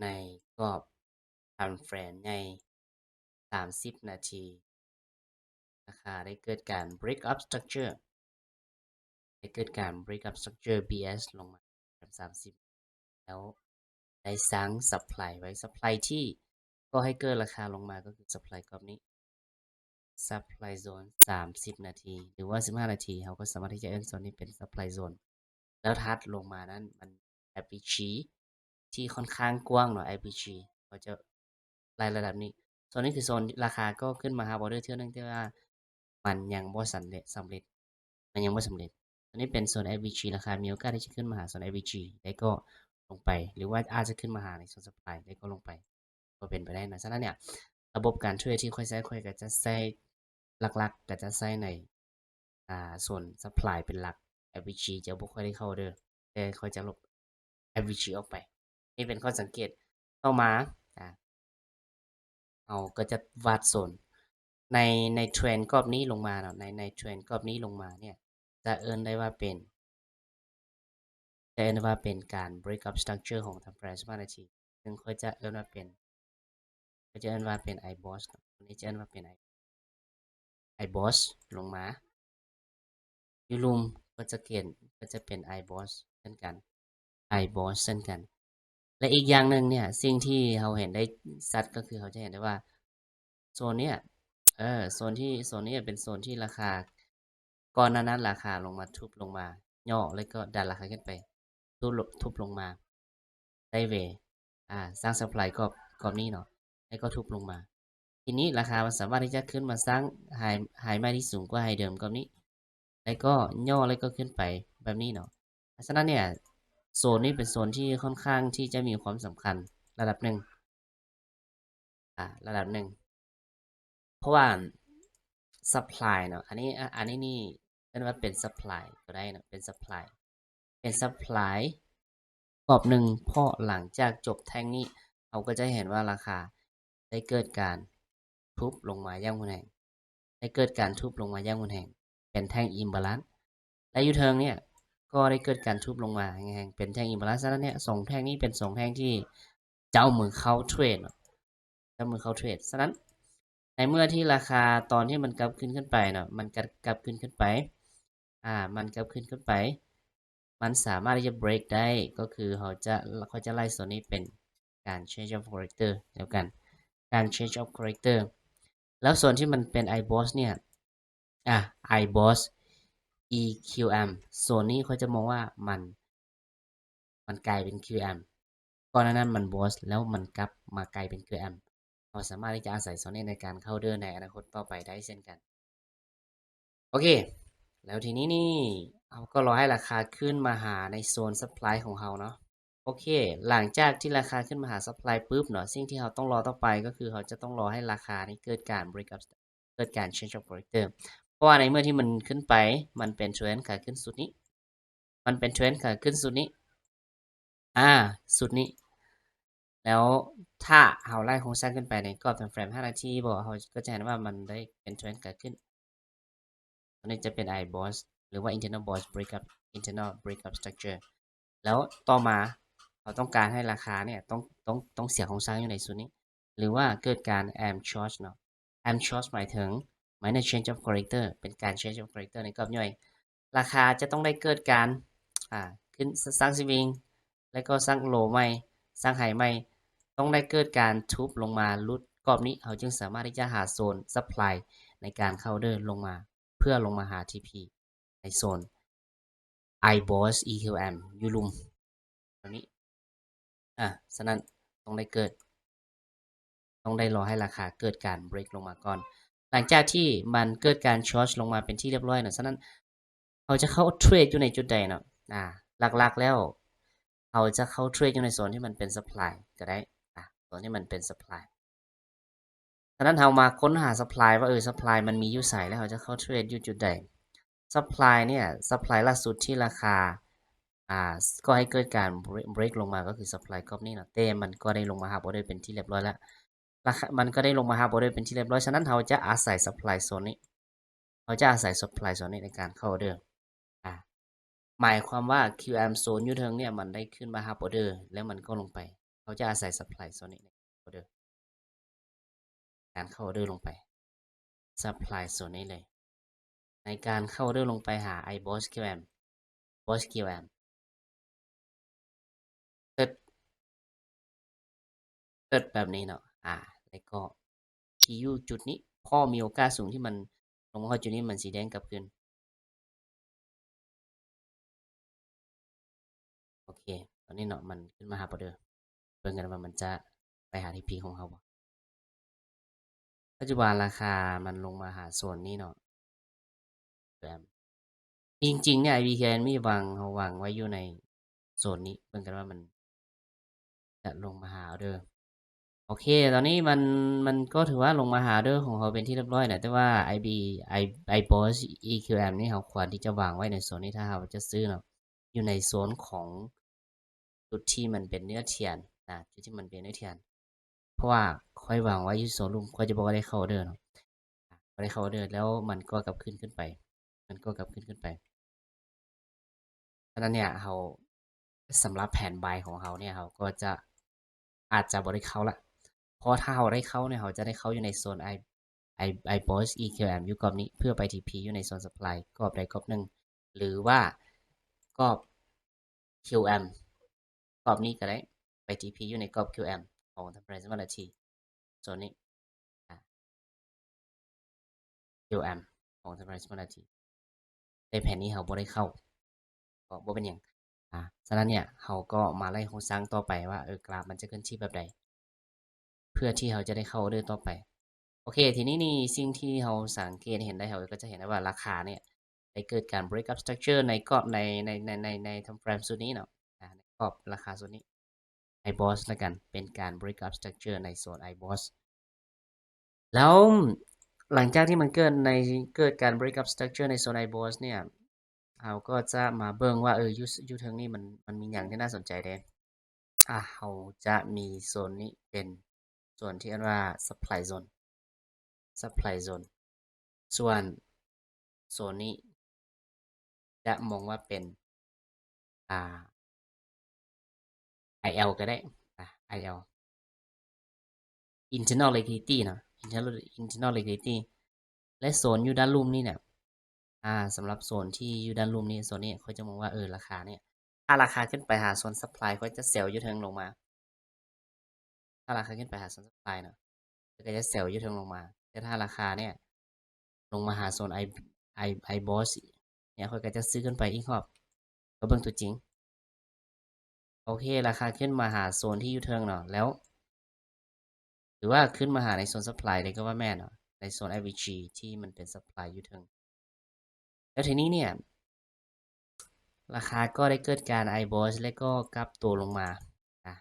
ໃນກອບ time frame ໃຫຍ່ ສາມສິບນາທີ ລາຄາໄດ້ເກີດການ break up structure ໄດ້ເກີດການ break up structure ບີເອສ ລົງມາ ສາມສິບ ແລ້ວໄດ້ສ້າງ supply ໄວ້ supply ທີ່ກໍ່ໃຫ້ເກີດລາຄາລົງມາ ກໍຄື supply ກອບນີ້ supply zone ສາມສິບນາທີ ຫຼືວ່າສິບຫ້ານາທີ ເຮົາກໍສາມາດທີ່ຈະເອີ້ນໂຊນນີ້ເປັນ supply zone ແລ້ວຖັດລົງມານັ້ນມັນ ເອບຈີ ທີ່ຂ້ອນຂ້າງກວ້າງເນາະ ເອບຈີ ເຂົາຈະໄລ່ລະດັບນີ້ ໂຊນນີ້ຄືໂຊນລາຄາກໍຂຶ້ນມາຮັບອອເດີເທື່ອໜຶ່ງ ແຕ່ວ່າມັນຍັງບໍ່ສຳເລັດ ສຳເລັດ ມັນຍັງບໍ່ສຳເລັດ ໂຊນນີ້ເປັນໂຊນ ເອບຈີ ລາຄາມີໂອກາດທີ່ຈະຂຶ້ນມາຫາໂຊນ ເອບຈີ ແລ້ວກໍລົງໄປ ຫຼືວ່າອາດຈະຂຶ້ນມາຫາໃນໂຊນ supply ແລ້ວກໍລົງໄປ ກໍເປັນໄປໄດ້ນະ. ສະນັ້ນເນຍ ລະບົບການເທຣດທີ່ຂ້ອຍໃຊ້ ຂ້ອຍກໍຈະໃຊ້ ຫຼັກໆ ກໍຈະໃຊ້ໃນ ອ່າ ໂຊນ supply ເປັນຫຼັກ ເອບຈີ ຈະບໍ່ຄ່ອຍໄດ້ເຂົ້າເດີ ແຕ່ຂ້ອຍຈະລົບ ເອບຈີ ອອກໄປ. ນີ້ເປັນຂໍ້ສັງເກດ. ຕໍ່ມາ ອ່າ ເຮົາກໍຈະວາດໂຊນ ໃນ ໃນເທຣນກອບນີ້ລົງມາເນາະ ໃນ ໃນເທຣນກອບນີ້ລົງມາເນຍ ຈະເອີ້ນໄດ້ວ່າເປັນ ຈະເອີ້ນວ່າເປັນການ break up structure ຂອງ time frame ສິບຫ້ານາທີ ຊຶ່ງຂ້ອຍຈະເອີ້ນວ່າເປັນ ຂ້ອຍຈະເອີ້ນວ່າເປັນ I boss ເນາະ ອັນນີ້ຈະເອີ້ນວ່າເປັນ I I boss ລົງມາ ຢູ່ລຸ່ມກໍຈະເກນ ກໍຈະເປັນ I boss ເຊັ່ນກັນ I boss ເຊັ່ນກັນ. ແລະ ອີກຢ່າງໜຶ່ງເນຍ ສິ່ງທີ່ເຮົາເຫັນໄດ້ຊັດກໍຄືເຮົາຈະເຫັນໄດ້ວ່າ ໂຊນເນຍ ເອີ ໂຊນທີ່ ໂຊນເນຍເປັນໂຊນທີ່ລາຄາ ກ່ອນໜ້ານັ້ນລາຄາລົງມາ ທຸບລົງມາ ຫຍໍ້ ແລ້ວກໍດັນລາຄາຂຶ້ນໄປ ທຸບລົງ ທຸບລົງມາ ໄຊເວ ອ່າ ສ້າງ supply ກອບ ກອບນີ້ເນາະ ແລ້ວກໍທຸບລົງມາ. ທີນີ້ລາຄາມັນສາມາດທີ່ຈະຂຶ້ນມາສ້າງ high high ໃໝ່ທີ່ສູງກວ່າ high ເດີມກອບນີ້ ແລ້ວກໍຫຍໍ້ ແລ້ວກໍຂຶ້ນໄປແບບນີ້ເນາະ. ສະນັ້ນເນຍ ໂຊນນີ້ເປັນໂຊນທີ່ຂ້ອນຂ້າງທີ່ຈະມີຄວາມສຳຄັນລະດັບໜຶ່ງ ອ່າ ລະດັບໜຶ່ງ ເພາະວ່າ supply ເນາະ ອັນນີ້ ອາ ອັນນີ້ນີ້ເອີ້ນວ່າເປັນ supply ກໍໄດ້ເນາະ ເປັນ supply ເປັນ supply ກອບໜຶ່ງ ເພາະຫຼັງຈາກຈົບແທ່ງນີ້ ເຮົາກໍຈະເຫັນວ່າລາຄາໄດ້ເກີດການທຸບລົງມາຢ່າງຮຸນແຮງ ໄດ້ເກີດການທຸບລົງມາຢ່າງຮຸນແຮງ ເປັນແທ່ງ imbalance ແລະ ຢູ່ເທິງເນຍກໍໄດ້ເກີດການທຸບລົງມາແຮງໆ ເປັນແທ່ງ imbalance. ສະນັ້ນເນຍ ສອງແທ່ງນີ້ເປັນສອງແທ່ງທີ່ເຈົ້າມືເຂົ້າເທຣດເນາະ ເຈົ້າມືເຂົ້າເທຣດ. ສະນັ້ນ ໃນເມື່ອທີ່ລາຄາຕອນທີ່ມັນກັບຄືນຂຶ້ນໄປເນາະ ມັນກັບ ກັບຄືນຂຶ້ນໄປ ອ່າ ມັນກັບຄືນຂຶ້ນໄປ ມັນສາມາດທີ່ຈະ break ໄດ້ ກໍຄືເຮົາຈະ ເຂົາຈະໄລ່ໂຊນນີ້ເປັນການ change of character ແລ້ວກັນ ການ change of character. ແລ້ວໂຊນທີ່ມັນເປັນ I boss ເນຍ ອ່າ I boss EQM ໂຊນນີ້ເຂົາຈະມອງວ່າມັນ ມັນກາຍເປັນ QM ກ່ອນໜ້ານັ້ນມັນ boss ແລ້ວມັນກັບມາກາຍເປັນ QM ເຮົາສາມາດທີ່ຈະອາໄສໂຊນນີ້ໃນການເຂົ້າເດີໃນອະນາຄົດຕໍ່ໄປໄດ້ເຊັ່ນກັນ. ໂອເຄ ແລ້ວທີນີ້ນີ້ ເຮົາກໍລໍໃຫ້ລາຄາຂຶ້ນມາຫາໃນໂຊນ supply ຂອງເຮົາເນາະ. ໂອເຄ ຫຼັງຈາກທີ່ລາຄາຂຶ້ນມາຫາ supply ປຶບເນາະ ສິ່ງທີ່ເຮົາຕ້ອງລໍຕໍ່ໄປກໍຄືເຮົາຈະຕ້ອງລໍໃຫ້ລາຄານີ້ເກີດການ break up ເກີດການ change of character ເພາະວ່າໃນເມື່ອທີ່ມັນຂຶ້ນໄປ ມັນເປັນເທຣນຂາຂຶ້ນຊຸດນີ້ ມັນເປັນເທຣນຂາຂຶ້ນຊຸດນີ້ ອ່າ ຊຸດນີ້ ແລ້ວຖ້າເຮົາໄລ່ໂຄງສ້າງຂຶ້ນໄປໃນກອບ time frame ຫ້ານາທີບໍ ເຮົາກໍຈະເຫັນວ່າມັນໄດ້ເປັນເທຣນຂາຂຶ້ນ ອັນນີ້ຈະເປັນ I boss ຫຼືວ່າ internal boss break up internal break up structure ແລ້ວຕໍ່ມາເຮົາຕ້ອງການໃຫ້ລາຄາເນຍ ຕ້ອງ ຕ້ອງ ຕ້ອງເສຍໂຄງສ້າງຢູ່ໃນຊຸດນີ້ ຫຼືວ່າເກີດການ amp short ເນາະ amp short ໝາຍເຖິງ minor change of character ເປັນການ change of character ໃນກອບຍ່ອຍ ລາຄາຈະຕ້ອງໄດ້ເກີດການ ອ່າ ຂຶ້ນ ສ້າງ swing ແລ້ວກໍສ້າງ low ໃໝ່ ສ້າງ high ໃໝ່ ຕ້ອງໄດ້ເກີດການທຸບລົງມາຫຼຸດກອບນີ້ ເຮົາຈຶ່ງສາມາດທີ່ຈະຫາໂຊນ supply ໃນການເຂົ້າເດີລົງມາ ເພື່ອລົງມາຫາ TP ໃນໂຊນ I boss EQM ຢູ່ລຸ່ມ ຕົວນີ້ ອ່າ ສະນັ້ນຕ້ອງໄດ້ເກີດ ຕ້ອງໄດ້ລໍໃຫ້ລາຄາເກີດການ break ລົງມາກ່ອນ ຫຼັງຈາກທີ່ມັນເກີດການ short ລົງມາເປັນທີ່ຮຽບຮ້ອຍເນາະ. ສະນັ້ນເຮົາຈະເຂົ້າເທຣດຢູ່ໃນຈຸດໃດເນາະ? ອ່າ ຫຼັກໆແລ້ວເຮົາຈະເຂົ້າເທຣດຢູ່ໃນໂຊນທີ່ມັນເປັນ supply ກໍໄດ້ ອ່າ ໂຊນທີ່ມັນເປັນ supply ສະນັ້ນເຮົາມາຄົ້ນຫາ supply ວ່າ ເອີ supply ມັນມີຢູ່ໃສ ແລ້ວເຮົາຈະເຂົ້າເທຣດຢູ່ຈຸດໃດ? supply ເນຍ supply ລ່າສຸດທີ່ລາຄາ ອ່າ ກໍ່ໃຫ້ເກີດການ break ລົງມາ ກໍຄື supply ກອບນີ້ເນາະ ແຕ່ມັນກໍໄດ້ລົງມາຮັບອອເດີເປັນທີ່ຮຽບຮ້ອຍແລ້ວ ລາຄາ ມັນກໍໄດ້ລົງມາຮັບອອເດີເປັນທີ່ຮຽບຮ້ອຍ. ສະນັ້ນເຮົາຈະອາໄສ supply ໂຊນນີ້ ເຮົາຈະອາໄສ supply ໂຊນນີ້ໃນການເຂົ້າອອເດີ ອ່າ ໝາຍຄວາມວ່າ QM zone ຢູ່ເທິງເນຍ ມັນໄດ້ຂຶ້ນມາຮັບອອເດີ ແລ້ວມັນກໍລົງໄປ ເຮົາຈະອາໄສ supply ໂຊນນີ້ ອອເດີ ການເຂົ້າອອເດີລົງໄປ supply ໂຊນນີ້ເລີຍ ໃນການເຂົ້າອອເດີລົງໄປຫາ iBossQM, BossQM ເຕີດ ເຕີດແບບນີ້ເນາະ ອາ ແລ້ວກໍທີ່ຢູ່ຈຸດນີ້ ເພາະມີໂອກາດສູງທີ່ມັນລົງມາຮອດຈຸດນີ້ ມັນຊິແດງກັບຄືນ. ໂອເຄ ຕອນນີ້ເນາະ ມັນຂຶ້ນມາຮັບອອເດີ ເບິ່ງກັນວ່າມັນຈະໄປຫາ TP ຂອງເຮົາບໍ່. ປັດຈຸບັນລາຄາມັນລົງມາຫາໂຊນນີ້ເນາະ ແບບ ຈິງໆ ເນຍ IBKM ນີ້ວາງ ເຮົາວາງໄວ້ຢູ່ໃນໂຊນນີ້ ເບິ່ງກັນວ່າມັນຈະລົງມາຫາອອເດີ. ໂອເຄ ຕອນນີ້ມັນ ມັນກໍຖືວ່າລົງມາຫາອອເດີຂອງເຮົາເປັນທີ່ຮຽບຮ້ອຍແລ້ວ ແຕ່ວ່າ IB I iBossEQM ນີ້ເຮົາຄວນທີ່ຈະວາງໄວ້ໃນໂຊນນີ້ ຖ້າເຮົາຈະຊື້ເນາະ ຢູ່ໃນໂຊນຂອງຈຸດທີ່ມັນເປັນເນື້ອທຽນນະ ຈຸດທີ່ມັນເປັນເນື້ອທຽນ ເພາະວ່າຂ້ອຍວາງໄວ້ຢູ່ໂຊນລຸ່ມ ຂ້ອຍຈະບໍ່ໄດ້ເຂົ້າອອເດີເນາະ ບໍ່ໄດ້ເຂົ້າອອເດີ ແລ້ວມັນກໍກັບຄືນຂຶ້ນໄປ ມັນກໍກັບຄືນຂຶ້ນໄປ. ສະນັ້ນເນຍ ເຮົາ ສຳລັບແຜນບາຍຂອງເຮົາເນຍ ເຮົາກໍຈະ ອາດຈະບໍ່ໄດ້ເຂົ້າລະ ເພາະຖ້າເຮົາໄດ້ເຂົ້າເນຍ ເຮົາຈະໄດ້ເຂົ້າຢູ່ໃນໂຊນ I I iBossEQM ຢູ່ກອບນີ້ ເພື່ອໄປ TP ຢູ່ໃນໂຊນ supply ກອບໃດກອບໜຶ່ງ ຫຼືວ່າກອບ QM ກອບນີ້ກໍໄດ້ ໄປ TP ຢູ່ໃນກອບ QM ຂອງ Temporary Similarity ໂຊນນີ້ ອາ QM ຂອງ Temporary Similarity ແຕ່ແຜນນີ້ເຮົາບໍ່ໄດ້ເຂົ້າ ກໍບໍ່ເປັນຫຍັງ. ອາ ສະນັ້ນເນຍ ເຮົາກໍມາໄລ່ໂຄງສ້າງຕໍ່ໄປວ່າ ເອີ ກຣາຟມັນຈະເຄື່ອນທີ່ແບບໃດ ເພື່ອທີ່ເຮົາຈະໄດ້ເຂົ້າອອເດີຕໍ່ໄປ. ໂອເຄ ທີນີ້ນີ້ ສິ່ງທີ່ເຮົາສັງເກດເຫັນໄດ້ ເຮົາກໍຈະເຫັນໄດ້ວ່າລາຄາເນຍ ໄດ້ເກີດການ break up structure ໃນກອບ ໃນ ໃນ ໃນ ໃນ ໃນ time frame ຊຸດນີ້ເນາະ ອາ ໃນກອບລາຄາຊຸດນີ້ iBoss ລະກັນ ເປັນການ break up structure ໃນໂຊນ iBoss. ແລ້ວຫຼັງຈາກທີ່ມັນເກີດໃນ ເກີດການ break up structure ໃນໂຊນ iBoss ເນຍ ເຮົາກໍຈະມາເບິ່ງວ່າ ເອີ ຢູ່ ຢູ່ເທິງນີ້ມັນ ມັນມີຫຍັງທີ່ໜ້າສົນໃຈແດ່. ອາ ເຮົາຈະມີໂຊນນີ້ເປັນໂຊນທີ່ເອີ້ນວ່າ supply zone, supply zone ສ່ວນໂຊນນີ້ຈະມອງວ່າເປັນ ອາ IL ກໍໄດ້ ອາ IL internal liquidity ເນາະ internal internal liquidity ແລະ ໂຊນຢູ່ດ້ານລຸ່ມນີ້ເນຍ ອາ ສຳລັບໂຊນທີ່ຢູ່ດ້ານລຸ່ມນີ້ ໂຊນນີ້ຂ້ອຍຈະມອງວ່າ ເອີ ລາຄາເນຍ ຖ້າລາຄາຂຶ້ນໄປຫາໂຊນ supply ຂ້ອຍຈະ sell ຢູ່ເທິງລົງມາ ຖ້າລາຄາຂຶ້ນໄປຫາໂຊນ supply ເນາະ ຂ້ອຍກໍຈະ sell ຢູ່ເທິງລົງມາ ແຕ່ຖ້າລາຄາເນຍລົງມາຫາໂຊນ I I iBoss ເນຍ ຂ້ອຍກໍຈະຊື້ຂຶ້ນໄປອີກຮອບ ກໍເບິ່ງຕົວຈິງ. ໂອເຄ ລາຄາຂຶ້ນມາຫາໂຊນທີ່ຢູ່ເທິງເນາະ ແລ້ວ ຫຼືວ່າຂຶ້ນມາຫາໃນໂຊນ supply ເລີຍກໍວ່າແມ່ນເນາະ ໃນໂຊນ IVG ທີ່ມັນເປັນ supply ຢູ່ເທິງ. ແລ້ວທີນີ້ເນຍ ລາຄາກໍໄດ້ເກີດການ iBoss ແລ້ວກໍກັບໂຕລົງມາ ອາ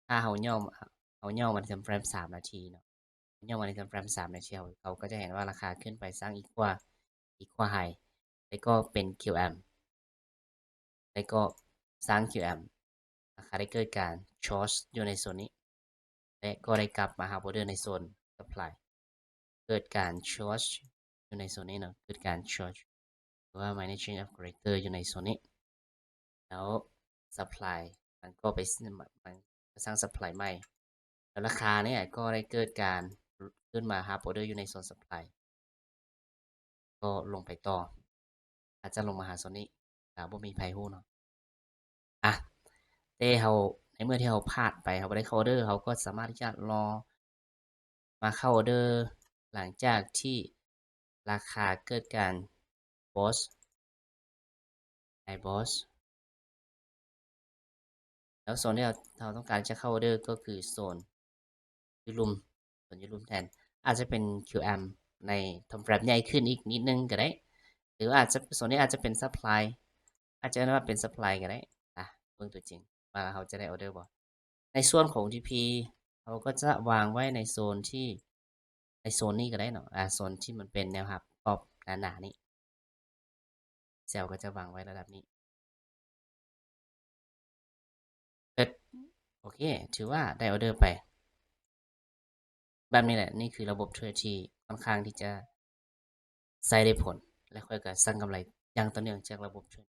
ຖ້າເຮົາຍ່ອງ ເຮົາຍ່ອງມາທີ່ time frame ສາມນາທີເນາະ ຍ່ອງມາທີ່ time frame ສາມນາທີ ເຮົາ ເຮົາກໍຈະເຫັນວ່າລາຄາຂຶ້ນໄປສ້າງ equal equal high ແລ້ວກໍເປັນ QM ແລ້ວກໍສ້າງ QM ລາຄາໄດ້ເກີດການ short ຢູ່ໃນໂຊນນີ້ ແລະ ກໍໄດ້ກັບມາຮັບອອເດີໃນໂຊນ supply ເກີດການ short ຢູ່ໃນໂຊນນີ້ເນາະ ເກີດການ short ຫຼືວ່າ minor change of character ຢູ່ໃນໂຊນນີ້ ແລ້ວ supply ມັນກໍໄປ ມັນກໍສ້າງ supply ໃໝ່ ແລ້ວລາຄາເນຍກໍໄດ້ເກີດການຂຶ້ນມາຮັບອອເດີຢູ່ໃນໂຊນ supply ກໍລົງໄປຕໍ່ ອາດຈະລົງມາຫາໂຊນນີ້ ກໍບໍ່ມີໃຜຮູ້ເນາະ. ອາ ແຕ່ເຮົາ ໃນເມື່ອທີ່ເຮົາພາດໄປ ເຮົາບໍ່ໄດ້ເຂົ້າອອເດີ ເຮົາກໍສາມາດທີ່ຈະລໍມາເຂົ້າອອເດີ ຫຼັງຈາກທີ່ລາຄາເກີດການ boss iBoss ແລ້ວໂຊນທີ່ເຮົາ ເຮົາຕ້ອງການຈະເຂົ້າອອເດີກໍຄືໂຊນຢູ່ລຸ່ມ ໂຊນຢູ່ລຸ່ມແທນ ອາດຈະເປັນ QM ໃນ time frame ໃຫຍ່ຂຶ້ນອີກນິດໜຶ່ງກໍໄດ້ ຫຼືອາດຈະ ໂຊນນີ້ອາດຈະເປັນ supply ອາດຈະເອີ້ນວ່າເປັນ supply ກໍໄດ້. ອາ ເບິ່ງຕົວຈິງວ່າເຮົາຈະໄດ້ອອເດີບໍ່. ໃນສ່ວນຂອງ TP ເຮົາກໍຈະວາງໄວ້ໃນໂຊນທີ່ ໃນໂຊນນີ້ກໍໄດ້ເນາະ ອາ ໂຊນທີ່ມັນເປັນແນວຮັບກອບໜາໆນີ້ sell ກໍຈະວາງໄວ້ລະດັບນີ້. ເອີ ໂອເຄ ຖືວ່າໄດ້ອອເດີໄປ ແບບນີ້ແຫຼະ. ນີ້ຄືລະບົບເທຣດທີ່ຂ້ອນຂ້າງທີ່ຈະໃຊ້ໄດ້ຜົນ ແລະ ຂ້ອຍກໍສ້າງກຳໄລຢ່າງຕໍ່ເນື່ອງຈາກລະບົບເທຣດ